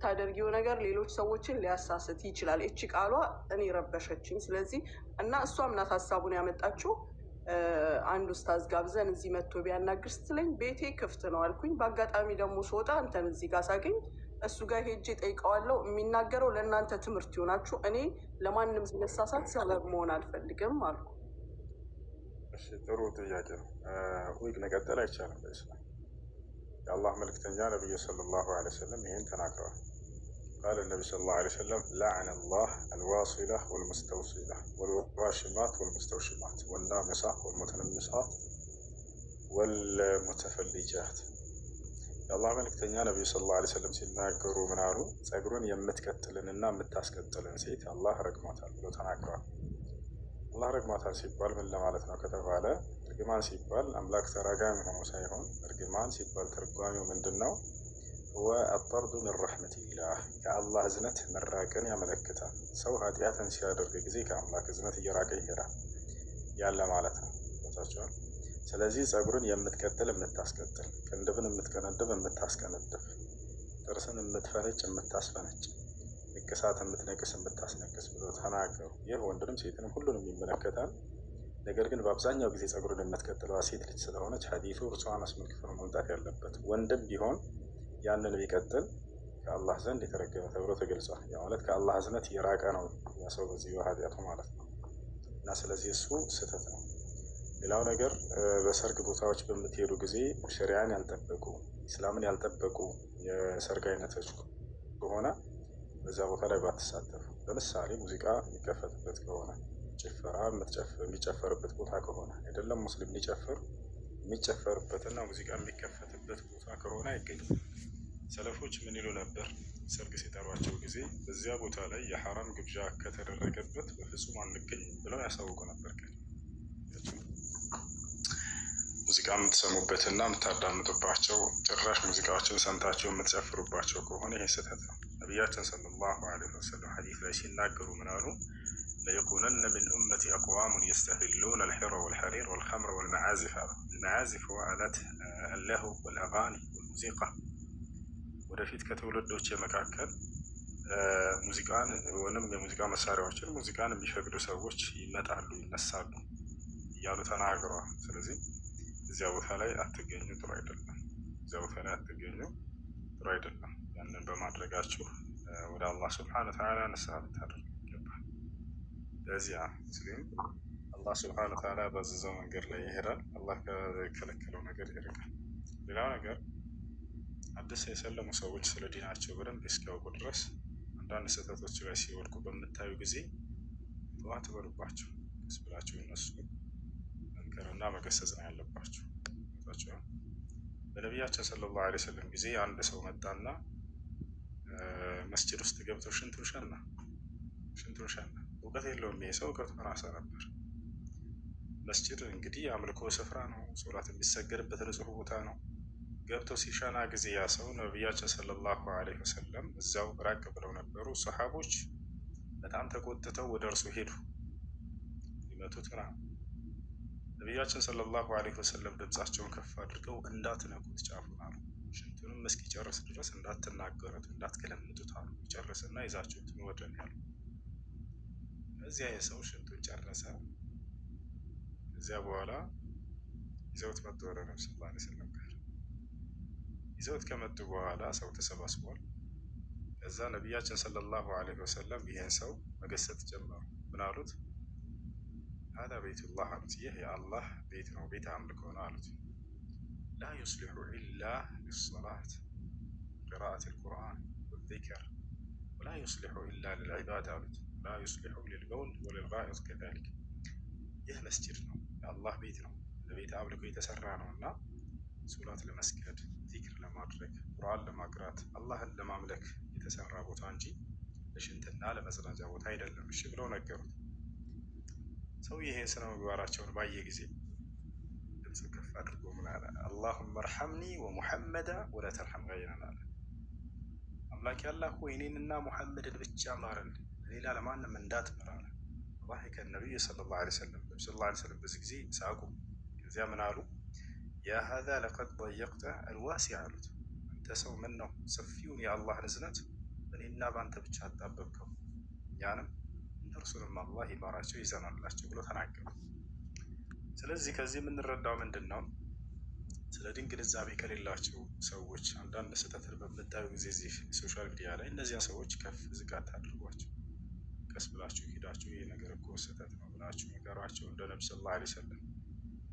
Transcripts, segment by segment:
የምታደርጊው ነገር ሌሎች ሰዎችን ሊያሳስት ይችላል። እቺ ቃሏ እኔ ረበሸችኝ። ስለዚህ እና እሷም ናት ሀሳቡን ያመጣችው። አንድ ኡስታዝ ጋብዘን እዚህ መጥቶ ቢያናግር ስትለኝ ቤቴ ክፍት ነው አልኩኝ። በአጋጣሚ ደግሞ ስወጣ አንተን እዚህ ጋር ሳገኝ እሱ ጋር ሄጄ ጠይቀዋለሁ። የሚናገረው ለእናንተ ትምህርት ይሆናችሁ። እኔ ለማንም መሳሳት ሰበብ መሆን አልፈልግም አልኩ። እሺ፣ ጥሩ ጥያቄ ነው። ዊግ መቀጠል አይቻልም በኢስላም። የአላህ መልክተኛ ነቢዩ صلى الله عليه وسلم ይህን ተናግረዋል። قال النبي صلى الله عليه وسلم لعن الله الواصلة والمستوصلة والواشمات والمستوشمات والنامصة والمتنمصات والمتفلجات። የአላህ መልክተኛ ነቢዩ صلى الله عليه وسلم ሲናገሩ ምን አሉ? ጸጉሩን የምትቀጥልንና የምታስቀጥልን ሴት አላህ ረግሟታል ብሎ ተናግረዋል። አላህ ረግሟታል ሲባል ምን ለማለት ነው ከተባለ፣ እርግማን ሲባል አምላክ ተራጋሚ ሆኖ ሳይሆን እርግማን ሲባል ትርጓሜው ምንድን ነው? هو الطرد من رحمة الله፣ ከአላህ እዝነት መራቅን ያመለክታል። ሰው ኃጢአትን ሲያደርግ ጊዜ ከአምላክ እዝነት እየራቀ ይሄዳል ያለ ማለት ነው። ቦታቸዋል። ስለዚህ ጸጉርን የምትቀጥል የምታስቀጥል፣ ቅንድብን የምትቀነድብ የምታስቀነድብ፣ ጥርስን የምትፈነጭ የምታስፈነጭ፣ ንቅሳት የምትነቅስ የምታስነቅስ ብሎ ተናገሩ። ይህ ወንድንም ሴትንም ሁሉንም ይመለከታል። ነገር ግን በአብዛኛው ጊዜ ጸጉርን የምትቀጥለዋ ሴት ልጅ ስለሆነች ሐዲሱ እርሷን አስመልክቶ ነው መምጣት ያለበት። ወንድም ቢሆን ያንን ቢቀጥል ከአላህ ዘንድ የተረገመ ተብሎ ተገልጿል። ያ ማለት ከአላህ እዝነት የራቀ ነው ያ ሰው በዚህ በኃጢአቱ ማለት ነው። እና ስለዚህ እሱ ስህተት ነው። ሌላው ነገር በሰርግ ቦታዎች በምትሄዱ ጊዜ ሸሪዓን ያልጠበቁ፣ ኢስላምን ያልጠበቁ የሰርግ አይነቶች ከሆነ በዛ ቦታ ላይ ባትሳተፉ። ለምሳሌ ሙዚቃ የሚከፈትበት ከሆነ፣ ጭፈራ የሚጨፈርበት ቦታ ከሆነ፣ አይደለም ሙስሊም ሊጨፍር፣ የሚጨፈርበትና ሙዚቃ የሚከፈትበት ቦታ ከሆነ አይገኝም። ሰለፎች ምን ይሉ ነበር? ሰርግ ሲጠሯቸው ጊዜ በዚያ ቦታ ላይ የሐራም ግብዣ ከተደረገበት በፍጹም አንገኝም ብለው ያሳውቁ ነበር። ሙዚቃ የምትሰሙበትና የምታዳምጡባቸው፣ ጭራሽ ሙዚቃዎችን ሰምታቸው የምትጨፍሩባቸው ከሆነ ይሄ ስህተት ነው። ነቢያችን صلى الله عليه وسلم ሐዲስ ላይ ሲናገሩ ምን አሉ? ليكونن من أمتي أقوام يستحلون الحر والحرير والخمر والمعازف አሉ። المعازف آلات اللهو والأغاني والموسيقى። ወደፊት ከትውልዶች መካከል ሙዚቃን ወይም የሙዚቃ መሳሪያዎችን፣ ሙዚቃን የሚፈቅዱ ሰዎች ይመጣሉ፣ ይነሳሉ እያሉ ተናግረዋል። ስለዚህ እዚያ ቦታ ላይ አትገኙ፣ ጥሩ አይደለም። እዚያ ቦታ ላይ አትገኙ፣ ጥሩ አይደለም። ያንን በማድረጋችሁ ወደ አላህ سبحانه وتعالى ንስሐ ልታደርጉ ይገባል። ለዚያ ሙስሊም አላህ سبحانه وتعالى ባዘዘው መንገድ ላይ ይሄዳል። አላህ ከከለከለው ነገር ይርቃል። ሌላው ነገር አዲስ የሰለሙ ሰዎች ስለ ዲናቸው በደንብ እስኪያውቁ ድረስ አንዳንድ ስህተቶች ላይ ሲወድቁ በምታዩ ጊዜ አትበሉባቸው። ቀስ ብላችሁ እነሱ መምከርና መገሰጽ ነው ያለባቸው። በነቢያችን صلى الله عليه وسلم ጊዜ አንድ ሰው መጣና መስጅድ ውስጥ ገብቶ ሽንቱን ሸና፣ ሽንቱን ሸና። እውቀት የለውም ይሄ ሰው፣ እውቀቱ አናሳ ነበር። መስጅድ እንግዲህ የአምልኮ ስፍራ ነው፣ ሶላት የሚሰገድበት ንጹህ ቦታ ነው። ገብቶ ሲሸና ጊዜ ያ ሰው፣ ነቢያችን صلى الله عليه وسلم እዛው ራቅ ብለው ነበሩ። ሰሓቦች በጣም ተቆጥተው ወደ እርሱ ሄዱ፣ ሊመቱት ምናምን። ነቢያችን صلى الله عليه وسلم ድምፃቸውን ከፍ አድርገው እንዳትነኩት ጫፉን አሉ። ሽንቱንም እስኪጨርስ ድረስ እንዳትናገሩት፣ እንዳትገለምጡት አሉ። ይጨርስና ይዛችሁት ወደን ያሉ። ከዚያ የሰው ሽንቱን ጨረሰ። ከዚያ በኋላ ይዘውት መጡ ወደ ነብ صلى الله عليه وسلم ጋር። ይዘውት ከመጡ በኋላ ሰው ተሰባስቧል። ከዛ ነቢያችን صلى الله عليه وسلم ይህን ሰው መገሰጥ ጀመሩ። ምን አሉት? هذا بيت الله አሉት። ይህ የአላህ ቤት ነው፣ ቤት አምልኮ ነው አሉት። لا يصلح إلا للصلاة، قراءة القرآن والذكر، ولا يصلح إلا للعبادة አሉት። لا يصلح للبول وللغائط كذلك። ይህ መስጂድ ነው፣ የአላህ ቤት ነው፣ ለቤት አምልኮ የተሰራ ነው እና ሶላት ለመስገድ፣ ዚክር ለማድረግ፣ ቁርአን ለማቅራት፣ አላህን ለማምለክ የተሰራ ቦታ እንጂ ለሽንትና ለመጸዳጃ ቦታ አይደለም። እሺ ብለው ነገሩት። ሰው ይህን ስነ ምግባራቸውን ባየ ጊዜ ድምፁን ከፍ አድርጎ ምን አለ? اللهم ارحمني ومحمدا ولا ترحم غيرنا አለ። አምላክ አላህ ሆይ እኔንና ሙሐመድን ብቻ ማረን፣ ሌላ ለማንም እንዳትምር አለ። ضحك النبي صلى الله عليه وسلم። ነቢ صلى الله عليه وسلم በዚህ ጊዜ ሳቁ። ከዚያ ምን አሉ? يا هذا لقد ضيقت الواسع አሉት። አንተ ሰው ምን ነው ሰፊውን የአላህን እዝነት በእኔና በአንተ ብቻ አጣበብከው፣ እኛንም እነርሱንም አላህ ይማራቸው ይዘናላቸው ብሎ ተናገሩ። ስለዚህ ከዚህ የምንረዳው ምንድን ነው? ስለ ዲን ግንዛቤ ከሌላቸው ሰዎች አንዳንድ ስህተትን በምታዩ ጊዜ እዚህ social media ላይ እነዚያ ሰዎች ከፍ ዝቅ አታድርጓቸው። ቀስ ብላችሁ ሂዳችሁ ይህ ነገር እኮ ስህተት ነው ብላችሁ ንገሯቸው። እንደ ነብ صلى الله عليه وسلم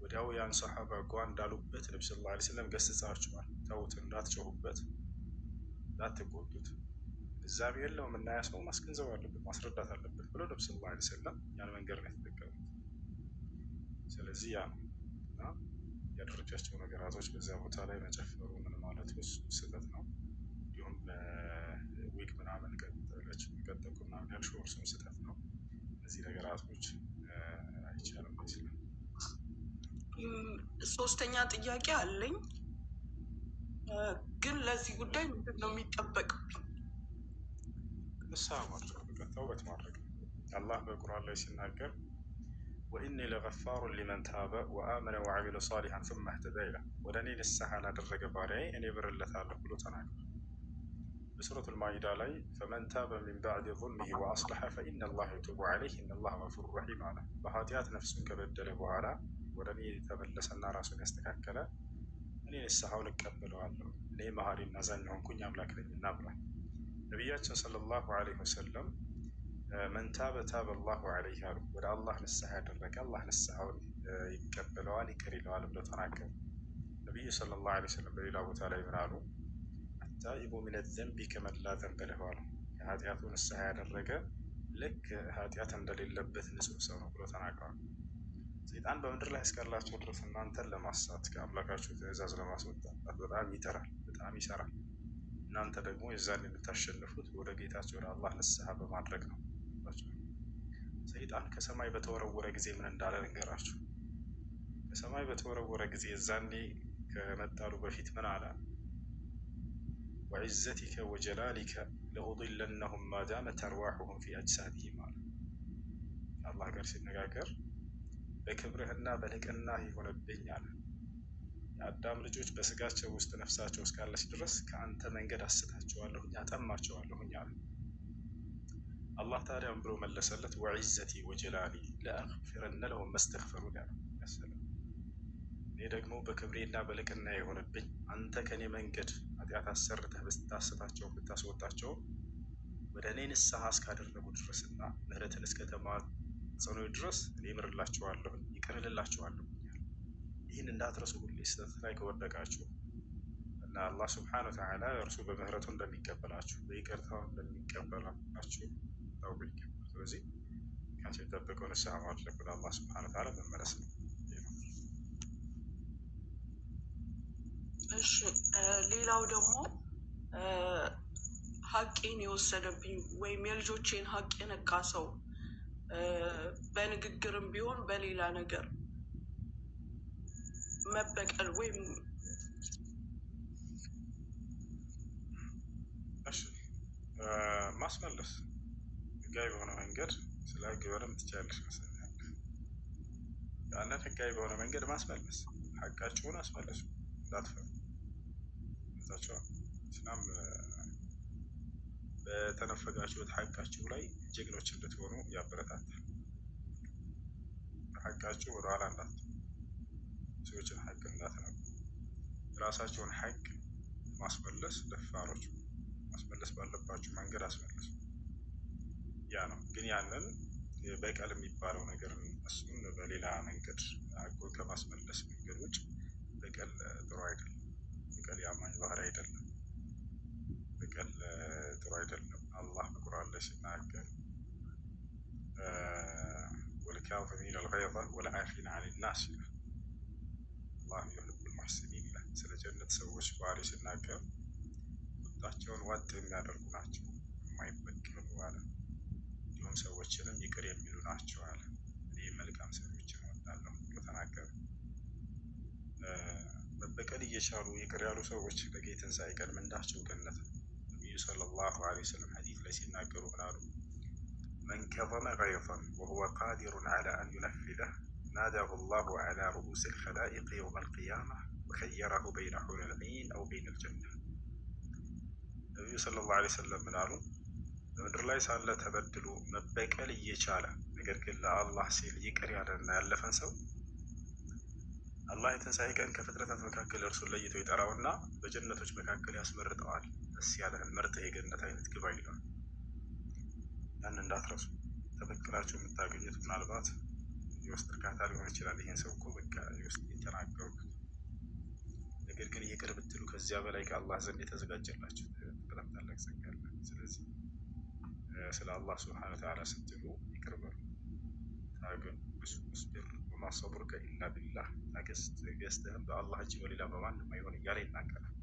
ወዲያው ያን ሰሓባ ጓ እንዳሉበት ነብ صلى الله عليه وسلم ገስጻቸዋል። ተውት፣ እንዳትጮሁበት፣ እንዳትቆጡት፣ ግንዛቤ የለውም እና ያ ሰው ማስገንዘብ አለበት ማስረዳት አለበት ብሎ ነብ صلى الله عليه وسلم ያን መንገድ ነው የተጠቀሙት። ስለዚህ ያ ነው እና ያደረጃቸው ነገራቶች በዚያ ቦታ ላይ መጨፈሩ ምን ማለት ስህተት ነው። እንዲሁም ዊግ ምናምን ቀጠለች ቀጠልኩ ምናምን ያልሽው እርሱም ስህተት ነው። እነዚህ ነገራቶች አይቻልም ይችላል። ሶስተኛ ጥያቄ አለኝ፣ ግን ለዚህ ጉዳይ ምንድን ነው የሚጠበቅብኝ? ንስሐ ማድረግ በቃ ተውበት ማድረግ። አላህ በቁርአን ላይ ሲናገር وإني لغفار لمن تاب وآمن وعمل صالحا ثم اهتدى ይላል። ወደ እኔ ንስሐ ላደረገ ባሪያዬ እኔ እምርለታለሁ ብሎ ተናግሯል። በሱረቱል ማኢዳ ላይ فمن تاب من بعد ظلمه وأصلح فإن الله يتوب عليه إن الله غفور رحيم አለ። በኃጢአት ነፍሱን ከበደለ በኋላ ወደ እኔ የተመለሰና ራሱን ያስተካከለ እኔ ንስሐውን እቀበለዋለሁ፣ እኔ መሐሪና አዛኝ ሆንኩኝ አምላክ ነኝና ብሏል። ነቢያችን صلى الله عليه وسلم من تاب تاب الله عليه አሉ። ወደ አላህ ንስሐ ያደረገ አላህ ንስሐውን ይቀበለዋል ይቅር ይለዋል ብለው ተናገሩ። ነቢዩ صلى الله عليه وسلم በሌላ ቦታ ላይ ምን አሉ? التائب من الذنب كمن لا ذنب له አሉ። ከኃጢአቱ ንስሐ ያደረገ ልክ ኃጢአት እንደሌለበት ንጹሕ ሰው ነው ብሎ ተናግረዋል። ሰይጣን በምድር ላይ እስካላቸው ድረስ እናንተን ለማሳት ከአምላካችሁ ትእዛዝ ለማስወጣት በጣም ይጥራል፣ በጣም ይሰራል። እናንተ ደግሞ የዛን የምታሸንፉት ወደ ጌታቸው ወደ አላህ ንስሐ በማድረግ ነው። ሰይጣን ከሰማይ በተወረወረ ጊዜ ምን እንዳለ ልንገራችሁ። ከሰማይ በተወረወረ ጊዜ የዛኔ ከመጣሉ በፊት ምን አለ? وعزتك وجلالك لأضلنهم ما دامت أرواحهم في أجسادهم አለ። ከአላህ ጋር ሲነጋገር በክብርህና በልቅና ይሆንብኝ አለ። የአዳም ልጆች በስጋቸው ውስጥ ነፍሳቸው እስካለች ድረስ ከአንተ መንገድ አስታቸዋለሁኝ አጠማቸዋለሁኝ አለ። አላህ ታዲያም ብሎ መለሰለት፣ وعزتي وجلالي لأغفرن لهم ما استغفروني አለ። እኔ ደግሞ በክብሬና በልቅና የሆነብኝ አንተ ከእኔ መንገድ ኃጢአት አሰርተህ ብታስታቸውን ብታስወጣቸውም ወደ እኔ ንስሐ እስካደረጉ ድረስና ምህረትን እስከተማጸኑ ድረስ እኔ እምርላቸዋለሁ ይቅር እልላቸዋለሁ። ይህን እንዳትረሱ ሁሌ ስህተት ላይ ከወደቃችሁ እና አላህ ስብሐነ ወተዓላ እርሱ በምህረቱ እንደሚቀበላችሁ በይቅርታው እንደሚቀበላችሁ ታውቁ ይገባል። ስለዚህ ከአንቺ የሚጠበቀው ንስሐ ማድረግ ወደ አላህ ስብሐነ ወተዓላ መመለስ ነው። እሺ፣ ሌላው ደግሞ ሀቄን የወሰደብኝ ወይም የልጆቼን ሀቅ የነካ ሰው በንግግርም ቢሆን በሌላ ነገር መበቀል ወይም እሺ ማስመለስ ህጋዊ በሆነ መንገድ ስለ ህግ በደንብ ትችያለሽ መሰለኝ። ያንን ህጋዊ በሆነ መንገድ ማስመለስ፣ ሀቃችሁን አስመለሱ፣ እንዳትፈሩ። ታቸዋል እስላም በተነፈጋችሁት ሀቃችሁ ላይ ጀግኖች እንድትሆኑ ያበረታታል። ሀቃችሁ ወደኋላ እንዳትሉ፣ ሰዎችን ሀቅ እንዳትነኩ፣ የራሳቸውን ሀቅ ማስመለስ ደፋሮች፣ ማስመለስ ባለባችሁ መንገድ አስመለሱ። ያ ነው ግን ያንን በቀል የሚባለው ነገር እሱን በሌላ መንገድ ሀቁን ከማስመለስ መንገድ ውጭ በቀል ጥሩ አይደለም። በቀል የአማኝ ባህሪ አይደለም። በቀል ጥሩ አይደለም። አላህ በቁርአን ላይ ሲናገር والكاظمين الغيظ والعافين عن الناس ይላል። الله يحب المحسنين ይላል። ስለ ጀነት ሰዎች ባህሪ ሲናገር ቁጣቸውን ዋጥ የሚያደርጉ ናቸው፣ የማይበቀሉ አለ። እንዲሁም ሰዎችንም ይቅር የሚሉ ናቸው አለ። እኔ መልካም ሰዎችን እወዳለሁ ብሎ ተናገረ። መበቀል እየቻሉ ይቅር ያሉ ሰዎች ነገ የትንሣኤ ቀን ምንዳቸው ገነት ነው። ነቢዩ صلى الله عليه وسلم ሐዲስ ላይ ሲናገሩ ምን አሉ? من كظم غيظا وهو قادر على أن ينفذه ناداه الله على رءوس الخلائق يوم القيامة وخيره بين حور العين أو بين الجنة። ነቢዩ ሰለላሁ ዐለይሂ ወሰለም ምን አሉ? በምድር ላይ ሳለ ተበድሎ መበቀል እየቻለ ነገር ግን ለአላህ ሲል ይቅር ያለና ያለፈን ሰው አላህ የትንሣኤ ቀን ከፍጥረታት መካከል እርሱን ለይቶ ይጠራውና በጀነቶች መካከል ያስመርጠዋል። ደስ ያለህን መርጠህ የገነት አይነት ግባ ይለዋል። ያን እንዳትረሱ። ተበቅላችሁ የምታገኙት ምናልባት የውስጥ እርካታ ሊሆን ይችላል። ይህን ሰው እኮ በቃ የውስጥ የተናገሩት ነገር ግን ይቅር ብትሉ ከዚያ በላይ ከአላህ ዘንድ የተዘጋጀላችሁ በጣም ታላቅ ጸጋ አለ። ስለዚህ ስለ አላህ ስብሐነ ወተዓላ ስትሉ ይቅር በሉ፣ ታገሱ። እስቢር ወማ ሰብሩከ ኢላ ቢላህ፣ ታገስ፣ ትዕግስትህም በአላህ እንጂ በሌላ በማንም አይሆን እያለ ይናገራል።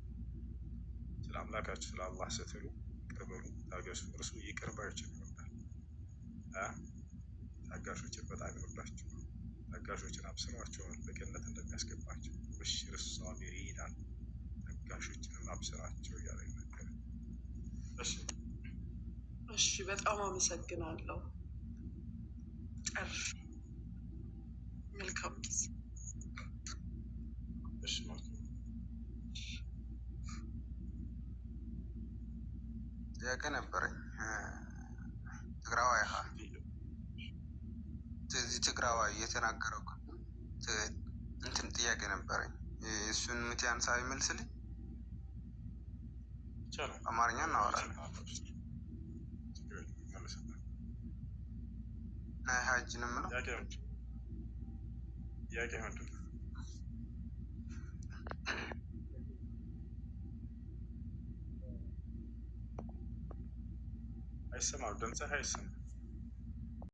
ስለ አምላካችሁ ስለ አላህ ስትሉ ይቅር በሉ፣ ታገሱ። እርሱ ይቅር ባዮችን ይወዳል። ታጋሾችን በጣም ይወዳቸዋል። ታጋሾችን አብስሯቸዋል በገነት እንደሚያስገባቸው። በሽር ሳቢሪን አለ፣ ታጋሾችንም አብስራቸው እያለ ይናገራል። እሺ እሺ፣ በጣም አመሰግናለሁ። ጨርሽ። መልካም ጊዜ። እሺ፣ መልካም። ጥያቄ ነበረኝ። ትግራዋይ ኻ እዚህ ትግራዋይ የተናገረው እንትን ጥያቄ ነበረኝ። እሱን ምትያን ሳይመልስልኝ ይቻላል። አማርኛ እናወራለን። ችግር የለም፣ መልስልህ። ናይ ሀጅን የምለው ጥያቄ ምንድን ነው? አይሰማም፣ ድምፅህ አይሰማም።